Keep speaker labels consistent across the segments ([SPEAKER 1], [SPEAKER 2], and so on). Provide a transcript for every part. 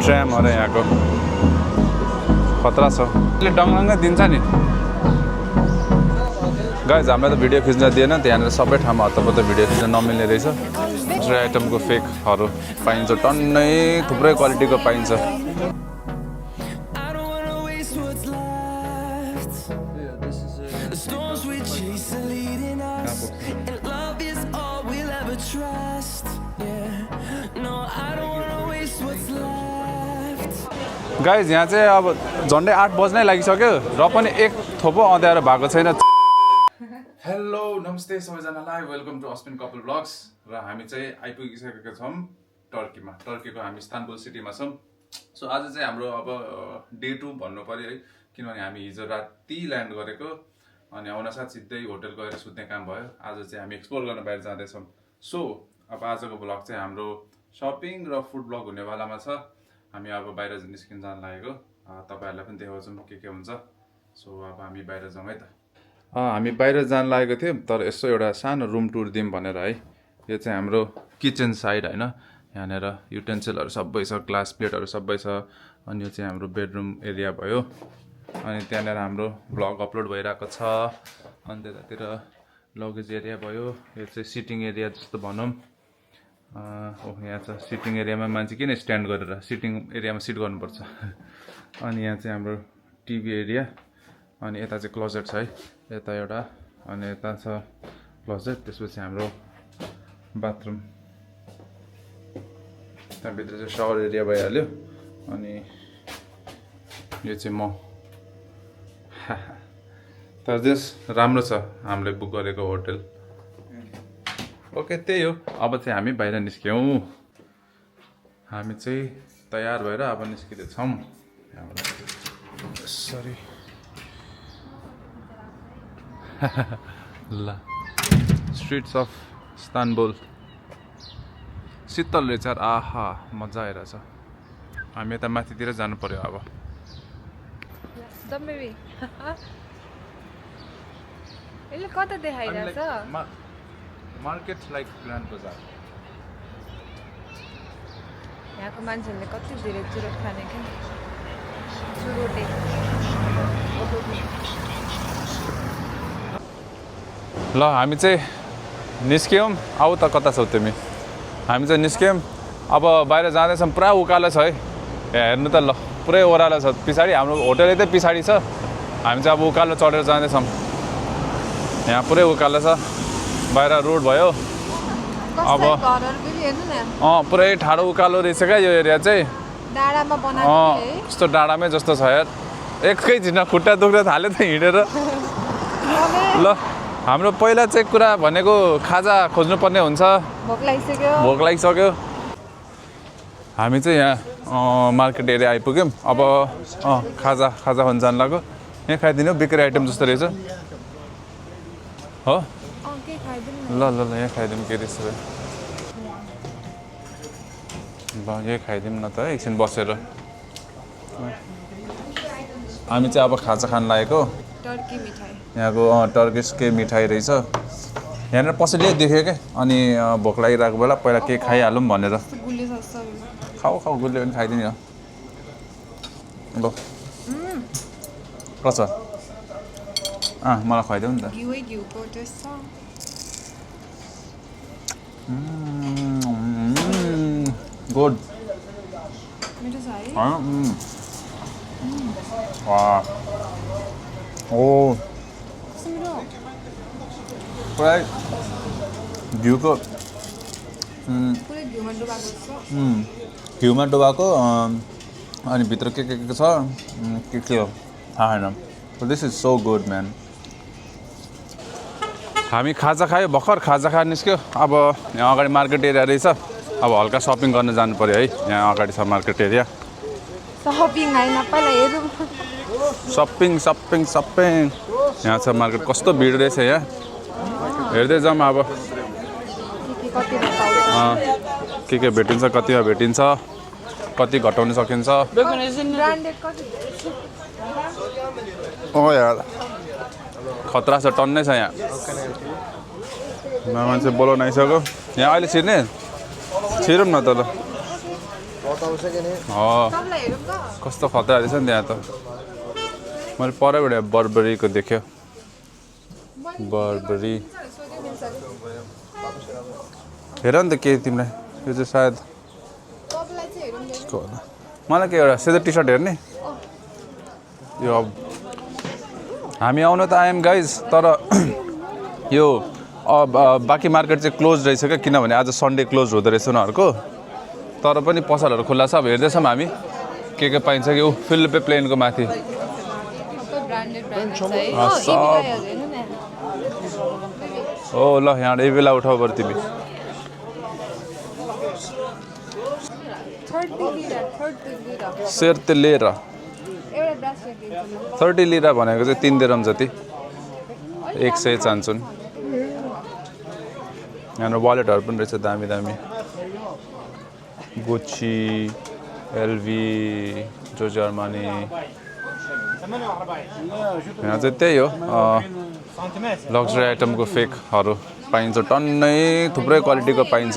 [SPEAKER 1] ट्र्यामहरू यहाँको खतरा छ यसले डङडङ्गै दिन्छ नि गाइज हामीलाई त भिडियो खिच्न दिएन त्यहाँनिर सबै ठाउँमा हत्तपत्त भिडियो खिच्न नमिल्ने रहेछ दुसरै आइटमको फेकहरू पाइन्छ टन्नै थुप्रै क्वालिटीको पाइन्छ गाइज यहाँ चाहिँ अब झन्डै 8 बज्नै लागिसक्यो र पनि एक थोपो अँध्यारो भएको छैन हेलो नमस्ते सबैजनालाई वेलकम टु अस्पिन कपल ब्लग्स र हामी चाहिँ आइपुगिसकेका छौँ टर्कीको हामी इस्तानबुल सिटीमा छौँ सो आज चाहिँ हाम्रो अब डे 2 भन्नु पर्यो है किनभने हामी हिजो राति ल्यान्ड गरेको अनि आउनसाथ सिधै होटल गएर सुत्ने काम भयो आज चाहिँ हामी एक्सप्लोर गर्न बाहिर जाँदैछौँ सो अब आजको ब्लग चाहिँ हाम्रो सपिङ र फुड ब्लग हुनेवालामा छ हामी अब बाहिर निस्किन जान लागेको तपाईहरुलाई पनि देखाउँछौँ के हुन्छ सो अब हामी बाहिर जाउँ है त हामी बाहिर जान लागेको थियौँ तर यसो एउटा सानो रुम टुर दिउँ भनेर है यो चाहिँ हाम्रो किचन साइड हैन यहाँनिर युटेन्सिलहरू सबै छ ग्लास प्लेटहरू सबै छ अनि यो चाहिँ हाम्रो बेडरुम एरिया भयो अनि त्यहाँनिर हाम्रो ब्लग अपलोड भइरहेको छ अनि त्यतातिर लगेज एरिया भयो यो चाहिँ सिटिङ एरिया जस्तो भनौँ यहाँ छ सिटिङ एरियामा मान्छे किन स्ट्यान्ड गरेर सिटिङ एरियामा सिट गर्नुपर्छ अनि यहाँ चाहिँ हाम्रो टिभी एरिया अनि यता चाहिँ क्लोजेट छ है यता एउटा अनि यता छ क्लोजेट त्यसपछि हाम्रो बाथरुम त्यहाँभित्र चाहिँ सावर एरिया भइहाल्यो अनि यो चाहिँ म तर त्यस राम्रो छ हामीले बुक गरेको होटल ओके त्यही हो अब चाहिँ हामी बाहिर निस्क्यौँ हामी चाहिँ तयार भएर अब निस्किँदैछौँ सरी ल स्ट्रिट्स अफ इस्तानबुल शीतल रहेछ आहा मजा आइरहेछ हामी यता माथितिर जानु पर्यो अब
[SPEAKER 2] यसले कता देखाइरहेछ
[SPEAKER 1] मार्केट लाइक ग्रान्ड बजार
[SPEAKER 2] यहाँको मान्छेहरूले कति धेरै चुरोट खाने क्या चुरोटे
[SPEAKER 1] ल हामी चाहिँ निस्क्यौँ आऊ त कता छौ तिमी हामी चाहिँ निस्क्यौँ अब बाहिर जाँदैछौँ पुरा उकालो छ है यहाँ हेर्नु त ल पुरै ओह्रालो छ पछाडि हाम्रो होटल यतै पछाडि छ हामी चाहिँ अब उकालो चढेर जाँदैछौँ यहाँ पुरै उकालो छ बाहिर रोड भयो अब पुरै ठाडो उकालो रहेछ क्या यो एरिया चाहिँ यस्तो डाँडामै जस्तो छ यार एकैछिनमा खुट्टा दुख्न थाल्यो त हिँडेर ल हाम्रो पहिला चाहिँ कुरा भनेको खाजा खोज्नुपर्ने हुन्छ भोक लागिसक्यो हामी चाहिँ यहाँ मार्केट एरिया आइपुग्यौँ अब खाजा खान जानु लाग्यो यहाँ खाइदिनु बिक्री आइटम जस्तो रहेछ हो ल ल ल यहाँ खाइदिउँ के रहेछ ल यही खाइदिउँ न त एकछिन बसेर हामी चाहिँ अब खाजा खान लागेको यहाँको टर्किसकै मिठाई रहेछ यहाँनिर पसैले देख्यो क्या अनि भोक लागिरहेको बेला पहिला केही खाइहालौँ भनेर खाऊ गुलियो पनि खाइदिने हो ल कस्तो मलाई खुवाइदेऊ नि त गुड पुरै घिउको घिउमा डुबाएको अनि भित्र के छ के हो थाहा छैन this is so good man हामी खाजा खायो भर्खर खाजा खाएर निस्क्यो अब यहाँ अगाडि मार्केट एरिया रहेछ अब हल्का सपिङ गर्न जानु पर्यो है यहाँ अगाडि छ मार्केट एरिया सपिङ यहाँ छ मार्केट कस्तो भिड रहेछ यहाँ हेर्दै जाऊँ अब के भेटिन्छ कतिमा भेटिन्छ कति घटाउन सकिन्छ यार खतरा छ टन्नै छ यहाँ मान्छे बोलाउन आइसक्यो यहाँ अहिले छिर्ने छिरौँ न त ल
[SPEAKER 2] सबलाई हेरौँ त
[SPEAKER 1] कस्तो खतरा रहेछ नि त्यहाँ त मैले परैबाट बर्बरीको देख्यो बर्बरी
[SPEAKER 2] सोध्यो मिल्छ अरे
[SPEAKER 1] हेर नि त के तिमीलाई यो चाहिँ सायद
[SPEAKER 2] सबलाई चाहिँ हेरौँ न
[SPEAKER 1] को होला मलाई के एउटा सेतो टी सर्ट हेर्ने यो अब हामी आउन त आयौँ गाइज तर यो बाँकी मार्केट चाहिँ क्लोज रहेछ क्या किनभने आज सन्डे क्लोज हुँदो रहेछ उनीहरूको तर पनि पसलहरू खुल्ला छ अब हेर्दैछौँ हामी के पाइन्छ कि ऊ फिलिपे प्लेनको माथि
[SPEAKER 2] सबै ब्रान्डेड छ है
[SPEAKER 1] सब
[SPEAKER 2] हेर्नु न
[SPEAKER 1] हो ल यहाँ यही बेला उठाउ गर तिमी
[SPEAKER 2] 30 लिरा
[SPEAKER 1] सेर्ते लिएर
[SPEAKER 2] एउटा ब्रासलेट दिन्छु
[SPEAKER 1] 30 लिरा भनेको चाहिँ 3 दिरम जति 100 चान्छन् यहाँ वालेटहरू पनि रहेछ दामी दामी गुच्ची एलभी जोर्ज आर्मानी यहाँ चाहिँ त्यही हो लग्जरी आइटमको फेकहरू पाइन्छ टन्नै थुप्रै क्वालिटीको पाइन्छ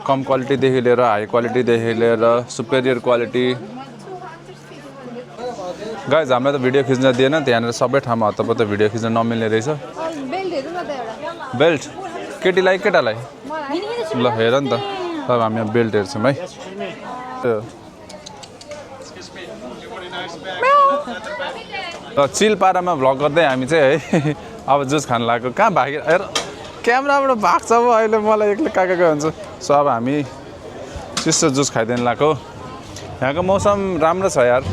[SPEAKER 1] कम क्वालिटीदेखि लिएर हाई क्वालिटीदेखि लिएर सुपेरियर क्वालिटी गाइज हामीलाई त भिडियो खिच्न दिएन त्यहाँनिर सबै ठाउँमा हत्तपत्त भिडियो खिच्न नमिल्ने रहेछ
[SPEAKER 2] बेल्ट हेर्नु न त एउटा
[SPEAKER 1] बेल्ट केटीलाई केटालाई ल हेर नि त तब हामी यहाँ बेल्ट हेर्छौँ है र चिल पारामा भ्लग गर्दै हामी चाहिँ है अब जुस खान लागेको कहाँ भागेर हेर क्यामेराबाट भाग्छ अब अहिले मलाई एक्लै कहाँ हुन्छ सो अब हामी चिसो जुस खाइदिनु लागेको यहाँको मौसम राम्रो छ यार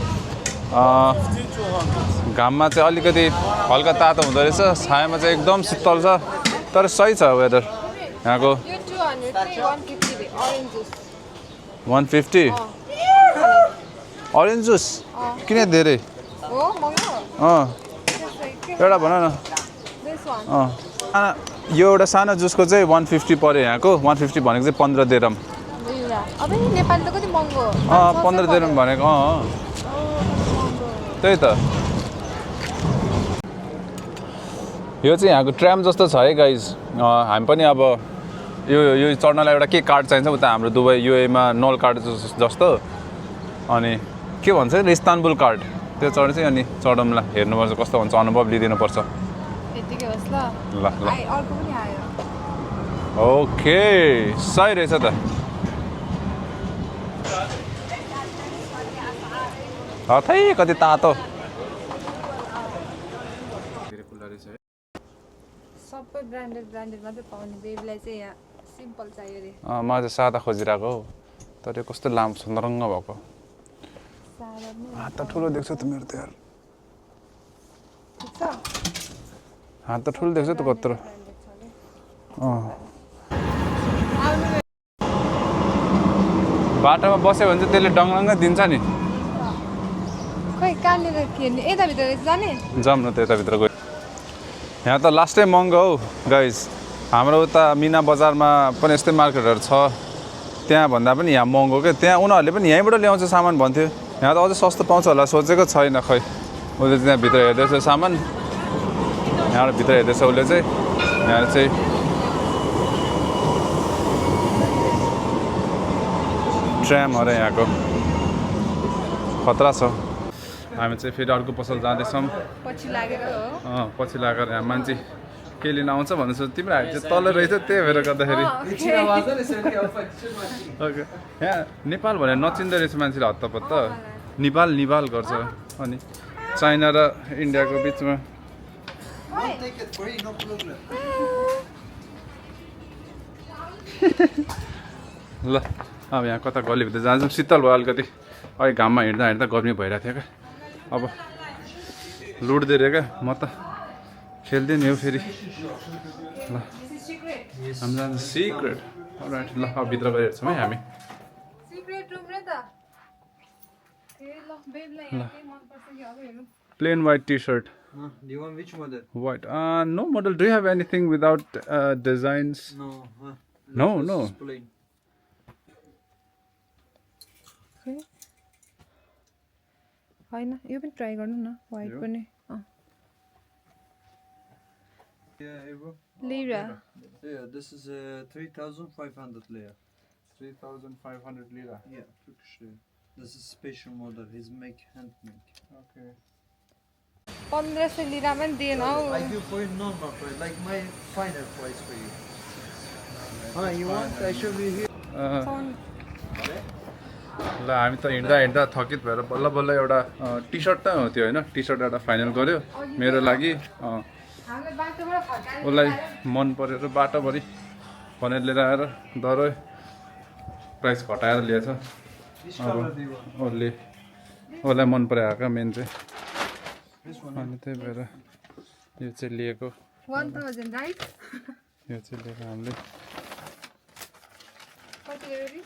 [SPEAKER 1] घाममा चाहिँ अलिकति हल्का तातो हुँदो रहेछ छायामा चाहिँ एकदम शीतल छ तर सही छ वेदर यहाँको 150 अरेन्ज जुस किन धेरै एउटा भन न यो एउटा सानो जुसको चाहिँ 150 पऱ्यो यहाँको 150 भनेको चाहिँ 15 दिरम
[SPEAKER 2] अब नेपाली त कति महँगो
[SPEAKER 1] 15 दिरम भनेको त्यही त यो चाहिँ यहाँको ट्राम जस्तो छ है गाइज हामी पनि अब यो चढ्नलाई एउटा के कार्ड चाहिन्छ उता हाम्रो दुबई युएमा नल कार्ड जस्तो अनि के भन्छ इस्तानबुल कार्ड त्यो चढ्छ अनि चढौँला हेर्नुपर्छ कस्तो हुन्छ अनुभव लिइदिनुपर्छ
[SPEAKER 2] यतिकै होस् ल
[SPEAKER 1] ल
[SPEAKER 2] अर्को पनि आयो
[SPEAKER 1] ओके सही रहेछ त हथै कति तातो
[SPEAKER 2] सबै ब्रान्डेड मात्रै पाउने बेबीलाई चाहिँ यहाँ सिम्पल चाहियो अरे
[SPEAKER 1] म चाहिँ सादा खोजिरहेको हौ तर यो कस्तो लामो छ नरङ्ग भएको हात त ठुलो देख्छ त मेरो त यार हात त ठुलो देख्छ त कत्रो बाटोमा बस्यो भने चाहिँ त्यसले डङडङ्ग दिन्छ नि
[SPEAKER 2] खोइ कहाँनिर खेल्ने यताभित्र जाने
[SPEAKER 1] जाऊँ न त यताभित्र गयो यहाँ त लास्टै महँगो हौ गाइज हाम्रो उता मिना बजारमा पनि यस्तै मार्केटहरू छ त्यहाँ भन्दा पनि यहाँ महँगो क्या त्यहाँ उनीहरूले पनि यहीँबाट ल्याउँछ सामान भन्थ्यो यहाँ त अझै सस्तो पाउँछ होला सोचेको छैन खै उसले चाहिँ त्यहाँ भित्र हेर्दैछ सामान यहाँबाट भित्र हेर्दैछ उसले चाहिँ यहाँ चाहिँ ट्राम अरे यहाँको खतरा छ हामी चाहिँ फेरि अर्को पसल जाँदैछौँ
[SPEAKER 2] पछि लागेर हो
[SPEAKER 1] पछि लागेर यहाँ मान्छे के लिन आउँछ भन्नु सोच तिम्रो हात चाहिँ तल रहेछ त्यही भएर गर्दाखेरि ओके यहाँ नेपाल भनेर नचिन्दो रहेछ मान्छेले हत्तपत्त नेपाल गर्छ अनि चाइना र इन्डियाको बिचमा ल अब यहाँ कता गलीभित्र जान्छौँ शीतल भयो अलिकति अहिले घाममा हिँड्दा गर्मी भइरहेको थियो क्या अब लुट्दै रह्यो क्या म त खेल्दै नि हो फेरि ल हामी जान्छ सिक्रेट राइट ल अब भित्र गएर हेर्छौँ है हामी plain white T shirt
[SPEAKER 3] Do you want which model?
[SPEAKER 1] White. No model. Do you have anything without designs?
[SPEAKER 3] No.
[SPEAKER 1] No.
[SPEAKER 3] It's plain.
[SPEAKER 2] होइन यो पनि ट्राई गर्नु न वाइट पनि
[SPEAKER 3] Yeah, Evo.
[SPEAKER 2] Lira
[SPEAKER 3] Yeah, this is 3,500 layer.
[SPEAKER 1] 3,500 lira.
[SPEAKER 3] Yeah, Turkish lira. This is special model. He's make handmade.
[SPEAKER 1] Okay.
[SPEAKER 2] 1500 लिरामा नि दिएन हौ
[SPEAKER 3] I give for you normal price, like my final price for you. You want? I show you here.
[SPEAKER 1] ल हामी त हिँड्दा हिँड्दा थकित भएर बल्ल बल्ल एउटा टी सर्ट त हो त्यो होइन टी सर्ट एउटा फाइनल गऱ्यो मेरो लागि
[SPEAKER 2] हामीले बाटोबाट फर्काएर
[SPEAKER 1] उसलाई मन परेर बाटोभरि भनेर लिएर आएर दरै प्राइस घटाएर लिएछ
[SPEAKER 3] This color do you want?
[SPEAKER 1] उसलाई मन पराएको मेन चाहिँ
[SPEAKER 3] This one.
[SPEAKER 1] अनि त्यही भएर यो चाहिँ लिएको
[SPEAKER 2] 1000 राइट
[SPEAKER 1] यो चाहिँ लिएको हामीले
[SPEAKER 2] कति एरी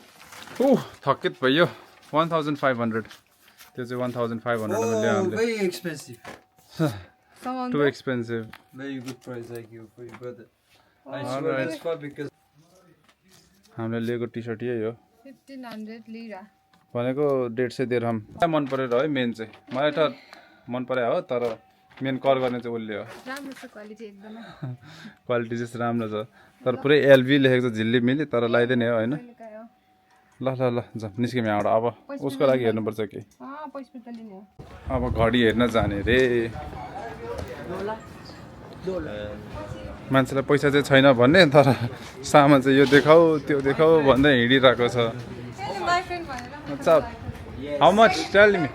[SPEAKER 1] थकित भयो 1500 त्यो चाहिँ 1500 मा लियो
[SPEAKER 3] Oh,
[SPEAKER 1] हामीले
[SPEAKER 3] very expensive.
[SPEAKER 2] सामान
[SPEAKER 1] to expensive
[SPEAKER 3] Very good price I give for you, brother. I
[SPEAKER 1] Alright.
[SPEAKER 3] swear it's for because
[SPEAKER 1] हामीले लिएको टी सर्ट यही हो
[SPEAKER 2] 1500 लिरा
[SPEAKER 1] भनेको 150 दिरहम मन परेर है मेन चाहिँ मलाई त मन परायो हो तर मेन कर गर्ने चाहिँ उसले हो
[SPEAKER 2] राम्रो छ क्वालिटी एकदमै
[SPEAKER 1] क्वालिटी चाहिँ राम्रो छ तर पुरै एलभी लेखेको छ झिल्ली मिली तर लगाइदिने हो होइन
[SPEAKER 2] कहिलेकाहीँ हो
[SPEAKER 1] ल ल ल जाउँ निस्क्यौँ यहाँबाट अब उसको लागि हेर्नुपर्छ कि
[SPEAKER 2] पैसा त लिने हो
[SPEAKER 1] अब घडी हेर्न जाने रे मान्छेलाई पैसा चाहिँ छैन भन्ने तर सामान चाहिँ यो देखाऊ त्यो देखाऊ भन्दै हिँडिरहेको छ
[SPEAKER 2] माई फ्रेन्ड भनेर
[SPEAKER 1] What's up? How much? Tell me.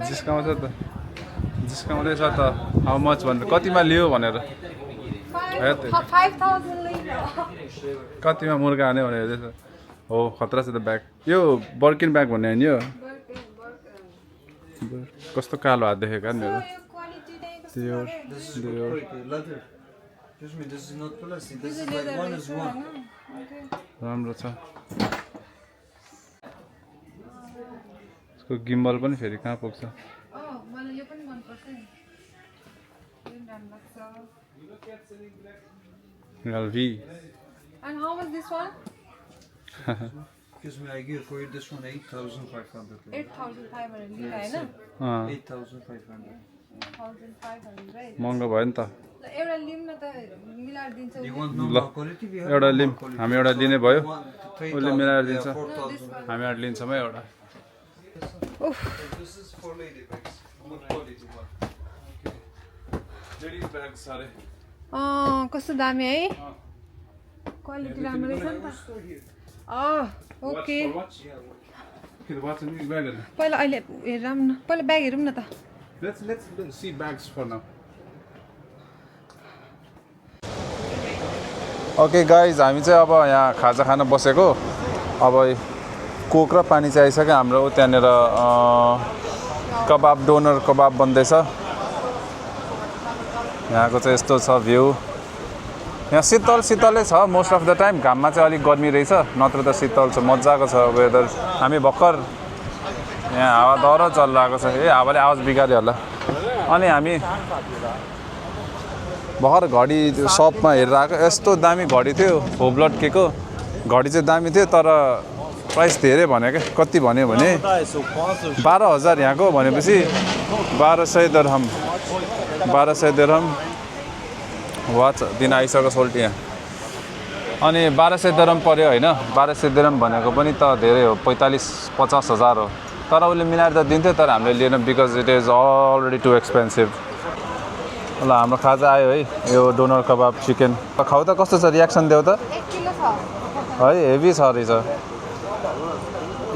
[SPEAKER 1] जिस्काउँछ त जिस्काउँदैछ त हाउ मच भनेर कतिमा लियो भनेर
[SPEAKER 2] 5000 लिरा
[SPEAKER 1] कतिमा मुर्गा हाने भनेर हेर्दैछ हो खतरा छ त ब्याग यो बर्किन ब्याग भन्ने होइन यो कस्तो कालो हात देखेको नि मेरो
[SPEAKER 2] क्वालिटी नै
[SPEAKER 1] त्यो
[SPEAKER 3] this is good quality leather. Excuse me, this is not plastic. This is like one is one.
[SPEAKER 1] राम्रो छ यसको गिम्बल पनि फेरि कहाँ पुग्छ
[SPEAKER 2] मलाई यो पनि मन पर्छ नि यो राम्रो लाग्छ
[SPEAKER 1] एलभी
[SPEAKER 2] And how was this one?
[SPEAKER 3] Excuse me, I give for you this one 8,500.
[SPEAKER 2] 8500 lira हैन
[SPEAKER 3] 8,500.
[SPEAKER 2] 8500 right
[SPEAKER 1] महँगो भयो नि त
[SPEAKER 2] एउटा लिम न त मिलाएर दिन्छ
[SPEAKER 3] You want normal quality? We have
[SPEAKER 1] एउटा
[SPEAKER 3] normal
[SPEAKER 1] लिम
[SPEAKER 3] quality.
[SPEAKER 1] हामी एउटा लिने भयो
[SPEAKER 3] One,
[SPEAKER 1] उसले
[SPEAKER 3] 3,000,
[SPEAKER 1] मिलाएर
[SPEAKER 3] yeah,
[SPEAKER 1] दिन्छ
[SPEAKER 3] 4,000.
[SPEAKER 1] हामीहरू लिन्छौँ है एउटा
[SPEAKER 3] This is for lady bags. Good quality one.
[SPEAKER 1] Ladies bags अरे
[SPEAKER 2] कस्तो दामी है क्वालिटी राम्रो रहेछ नि त ओके पहिला अहिले हेरौँ न पहिला ब्याग हेरौँ न त
[SPEAKER 1] Let's see bags for now. Okay guys हामी चाहिँ अब यहाँ खाजा खान बसेको अब कोक र पानी चाहिँ आइसक्यो हाम्रो त्यहाँनिर कबाब डोनर कबाब बन्दैछ यहाँको चाहिँ यस्तो छ भ्यू यहाँ शीतल शीतलै छ मोस्ट अफ द टाइम घाममा चाहिँ अलिक गर्मी रहेछ नत्र त शीतल छ मजाको छ वेदर हामी भर्खर यहाँ हावा दह्रो चलिरहेको छ हावाले आवाज बिगार्यो होला अनि हामी भर्खर घडी सपमा हेरेर आएको यस्तो दामी घडी थियो होब्लड केको घडी चाहिँ दामी थियो तर प्राइस धेरै भन्यो क्या कति भन्यो भने 12,000 यहाँको भनेपछि 1200 दिरहम 1200 दिरहम वाच दिन आइसक्यो सोल्टी यहाँ अनि 1200 दिरहम पर्यो होइन 1200 दिरहम भनेको पनि त धेरै हो 45-50 हजार हो तर उसले मिलाएर त दिन्थ्यो तर हामीले लिएन because it is already too expensive ल हाम्रो खाजा आयो है यो डोनर कबाब चिकन खाऊ त कस्तो छ रियाक्सन देऊ त
[SPEAKER 2] 1 किलो छ
[SPEAKER 1] है हेभी छ रहेछ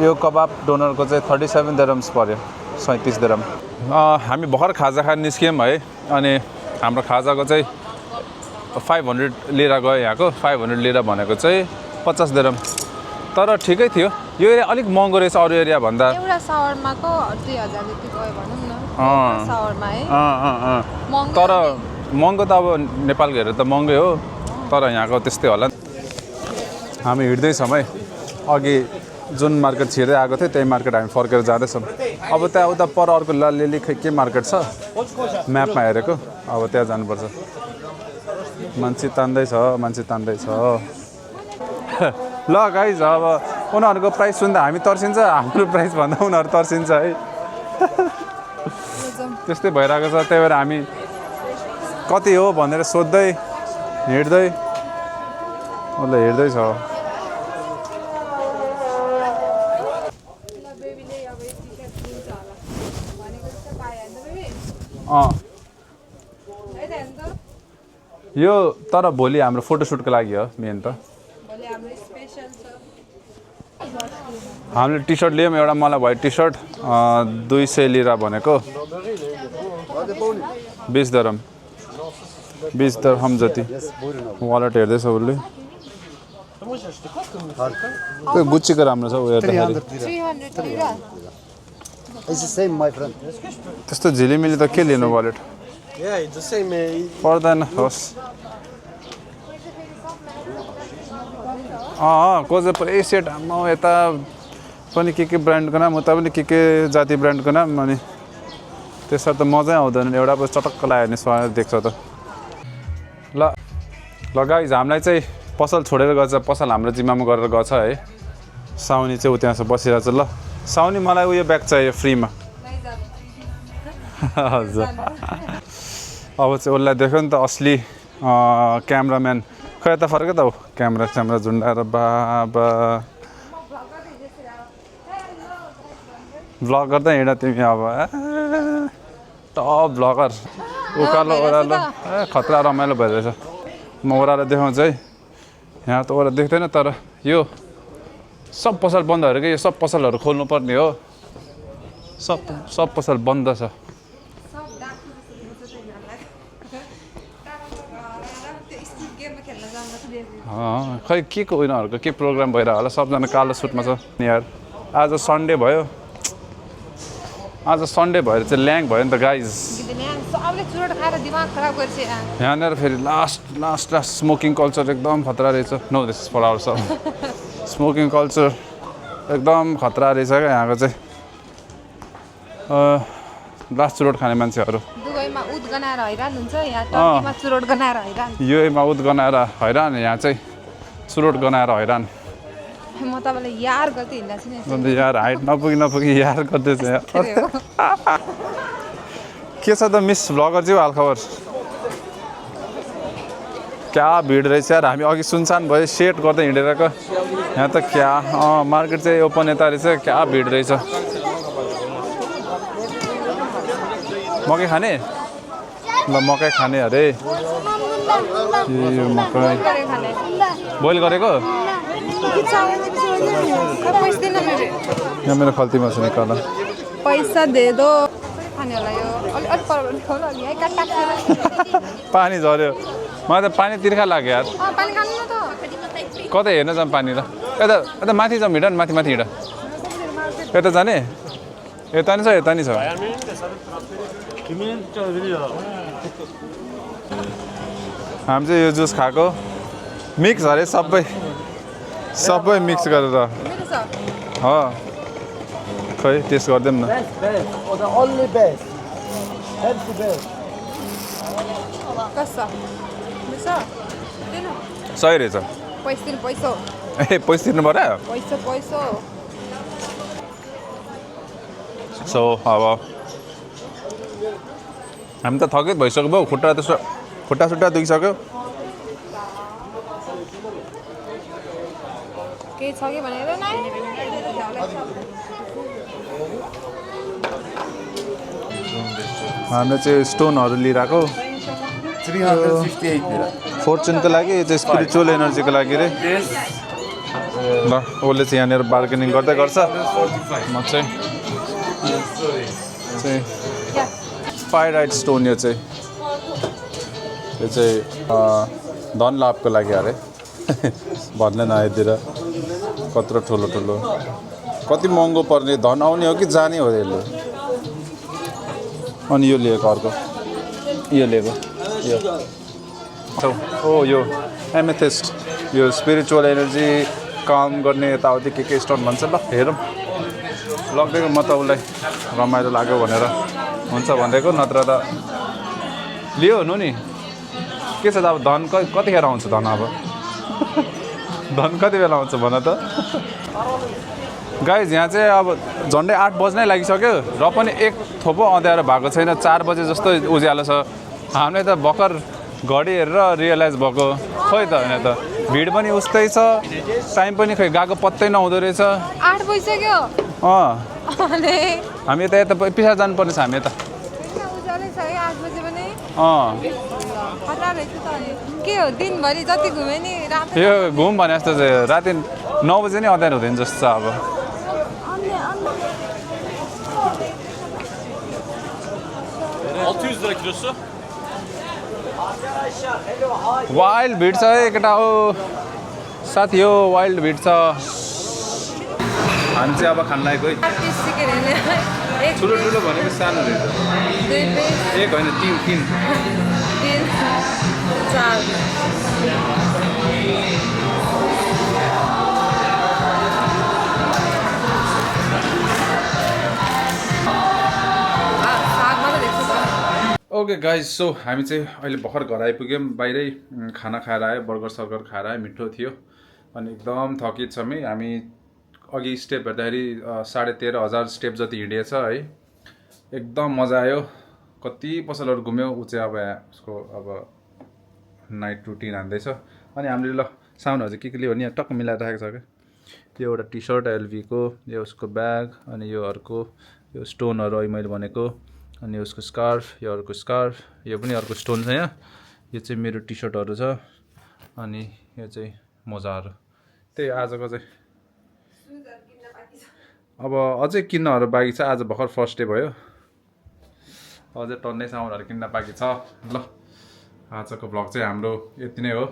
[SPEAKER 1] यो कबाब डोनरको चाहिँ 37 दिरहम्स पर्यो 37 दिरहम हामी भर्खर खाजा खान निस्क्यौँ है अनि हाम्रो खाजाको चाहिँ 500 लिएर गयो यहाँको 500 लिएर भनेको चाहिँ 50 दिरहम तर ठिकै थियो यो एरिया अलिक महँगो रहेछ अरू एरिया भन्दा
[SPEAKER 2] एउटा सावरमाको 2000 जति गयो भनौँ न सावरमा है
[SPEAKER 1] तर महँगो त अब नेपालको हेरेर त महँगै हो तर यहाँको त्यस्तै होला हामी हिँड्दैछौँ है अघि जुन मार्केट छिर्दै आएको थियो त्यही मार्केट हामी फर्केर जाँदैछौँ अब त्यहाँ उता पर अर्को लालिली खै के मार्केट छ म्यापमा हेरेको अब त्यहाँ जानुपर्छ मान्छे तान्दैछ ल गाइज अब उनीहरूको प्राइस सुन्दा हामी तर्सिन्छ हाम्रो प्राइस भन्दा उनीहरू तर्सिन्छ है त्यस्तै भइरहेको छ त्यही भएर हामी कति हो भनेर सोध्दै हिँड्दै उसले हेर्दैछ यो तर भोलि हाम्रो फोटोसुटको लागि हो मेन त हामीले टी सर्ट लियौँ एउटा मलाई भयो टी सर्ट 200 लिरा भनेको 20 दरम 20 दरम जति वालेट हेर्दैछ उसले त्यो गुच्चीको राम्रो छ उ हेर्दाखेरि
[SPEAKER 3] It's the same, my friend.
[SPEAKER 1] त्यस्तो झिलिमिली त के लिनु wallet
[SPEAKER 3] Yeah, it's the same.
[SPEAKER 1] पर्दैन होस् कोही पुरै सेट म यता पनि के ब्रान्डको नाम उता पनि के जाति ब्रान्डको नाम अनि त्यसरी त मजै आउँदैन एउटा पछि चटक्क लाग्यो भने स्वाद देख्छ त ल गाइज हामीलाई चाहिँ पसल छोडेर गएछ पसल हाम्रो जिम्मामा गरेर गएछ है साउनी चाहिँ उ त्यहाँ बसिरहेको छ ल साउनी मलाई उयो ब्याग चाहियो फ्रीमा हजुर अब चाहिँ उसलाई देख्यो नि त असली क्यामराम्यान खै यता फर्क त हो क्यामेरा झुन्डाएर बाबा भ्लगर त हिँड तिमी अब टप भ्लगर उकालो ओह्रालो खतरा रमाइलो भइरहेछ म ओह्रालो देखाउँछु है यहाँ त ओह्रालो देख्दैन तर यो सब पसल बन्दहरू कि यो सब पसलहरू खोल्नुपर्ने हो सब पसल बन्द छ खै के को उनीहरूको के प्रोग्राम भइरहेको होला सबजना कालो सुटमा छ यार आज सन्डे भयो आज सन्डे भएर चाहिँ ल्याङ भयो नि त गाइज यहाँनिर फेरि लास्ट स्मोकिङ कल्चर एकदम खतरा रहेछ नो दिस फर आवर सब स्मोकिङ कल्चर एकदम खतरा रहेछ क्या यहाँको चाहिँ लास्ट चुरोट खाने मान्छेहरू युएमा उद गनाएर हैरान यहाँ चाहिँ चुरोट गनाएर हैरान
[SPEAKER 2] म तपाईँलाई यार गर्दै हिँड्दैछु नि
[SPEAKER 1] यार हाइट नपुगी यार गर्दैछ यार के छ त मिस भ्लगर चाहिँ हालखबर क्या भिड रहेछ यार हामी अघि सुनसान भयो सेट गर्दै हिँडेरको यहाँ त क्या मार्केट चाहिँ ओपन यता रहेछ क्या भिड रहेछ मकै खाने ल मकै खाने अरे यो मकै बोइल गरेको यहाँ मेरो खल्तीमा छ निकाल
[SPEAKER 2] पैसा दे दो
[SPEAKER 1] पानी झऱ्यो मलाई त पानी तिर्खा लाग्यो यार कतै हेर्न जाऊँ पानी र यता माथि जाऊँ हिँड न माथि हिँड यता जाने यता नि छ हामी चाहिँ यो जुस खाएको मिक्स अरे सबै मिक्स गरेर खै टेस्ट गरिदिउँ न सही रहेछ ए पैसा तिर्नु पर्यो सो अब हामी त थकित भइसक्यो भयो खुट्टा सुट्टा दुखिसक्यो
[SPEAKER 2] केही छ कि भनेर
[SPEAKER 1] हामीले चाहिँ स्टोनहरू लिइरहेको
[SPEAKER 3] 368
[SPEAKER 1] फर्चुनको लागि चाहिँ स्पिरिचुअल एनर्जीको लागि रे ल उसले चाहिँ यहाँनिर बार्गेनिङ गर्दै गर्छ म चाहिँ पाइराइट स्टोन यो चाहिँ धन लाभको लागि अरे भन्दैन यतिर कत्रो ठुलो कति महँगो पर्ने धन आउने हो कि जाने हो यसले अनि यो लिएको अर्को यो लिएको यो एमेथिस्ट यो स्पिरिचुअल एनर्जी काम गर्ने यताउति के स्टोन भन्छ ल हेरौँ लगिदिएको म त उसलाई रमाइलो लाग्यो भनेर हुन्छ भनेको नत्र त लियो हुनु नि के छ त अब धन कतिखेर आउँछ धन अब धन कति बेला आउँछ भन त गाइज यहाँ चाहिँ अब झन्डै 8 बज्नै लागिसक्यो र पनि एक थोपो अँध्यारो भएको छैन 4 बजे जस्तो उज्यालो छ हामीले त भर्खर घडी हेरेर रियलाइज भएको खोइ त होइन त भिड पनि उस्तै छ टाइम पनि खै गएको पत्तै नहुँदो रहेछ
[SPEAKER 2] 8 बजिसक्यो अनि
[SPEAKER 1] हामी यता पिछाडि जानुपर्ने छ हामी यता
[SPEAKER 2] उज्यालै छ है 8 बजे पनि खतरा रहेछ त अनि के हो दिनभरि जति घुमे नि रात
[SPEAKER 1] यो घुम भने जस्तो चाहिँ राति 9 बजे नै अँध्यारो हुँदैन जस्तो छ अब वाइल्ड भिड छ है केटा हो साथी हो वाइल्ड भिड छ हामी चाहिँ अब खान लागेको है ठुलो ठुलो भनेको सानो रहेछ एक होइन 3 ओके गाइज सो हामी चाहिँ अहिले भर्खर घर आइपुग्यौँ बाहिरै खाना खाएर आयो बर्गर सर्गर खाएर आयो मिठो थियो अनि एकदम थकित छौँ है हामी अघि स्टेप हेर्दाखेरि 13,500 स्टेप जति हिँडेछ है एकदम मजा आयो कति पसलहरू घुम्यो ऊ चाहिँ अब उसको अब नाइट रुटिन हान्दैछ अनि हामीले ल साउन्डहरू चाहिँ के लियो भने यहाँ टक्क मिलाएर राखेको छ क्या यो एउटा टी सर्ट एलभीको यो उसको ब्याग अनि यो अर्को यो स्टोनहरू अहिले मैले भनेको अनि उसको स्कार्फ यो अर्को स्कार्फ यो पनि अर्को स्टोन छ यहाँ यो चाहिँ मेरो टी सर्टहरू छ अनि यो चाहिँ मोजाहरू त्यही आजको चाहिँ अब अझै किन्नहरू बाँकी छ आज भर्खर फर्स्ट डे भयो अझै टन्नै सामानहरू किन्न बाँकी छ ल आजको भ्लग चाहिँ हाम्रो यति नै हो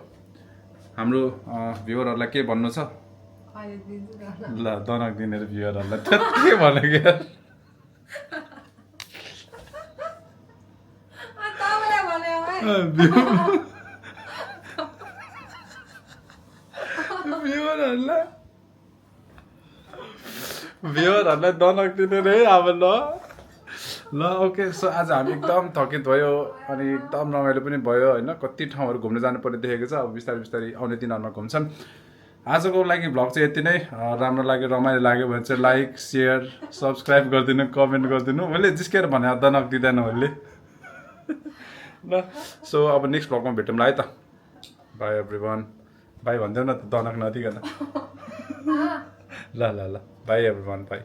[SPEAKER 1] हाम्रो भ्युवरहरूलाई के भन्नु छ ल दनक दिने भ्युवरहरूलाई के भन्नु क्या भ्युवरहरूलाई दनक दिने रे अब ल ओके सो आज हामी एकदम थकित भयो अनि एकदम रमाइलो पनि भयो होइन कति ठाउँहरू घुम्न जानुपर्ने देखेको छ अब बिस्तारै बिस्तारै आउने दिनहरूमा घुम्छन् आजको लागि भ्लग चाहिँ यति नै राम्रो लाग्यो रमाइलो लाग्यो भने चाहिँ लाइक सेयर सब्सक्राइब गरिदिनु कमेन्ट गरिदिनु मैले जिस्केर भने दनक दिँदैन मैले ल सो अब नेक्स्ट भ्लगमा भेटौँला है त बाई एभ्रिवान बाई भनिदेऊ न त दनक नदिकन ल बाई एभ्रिवान बाई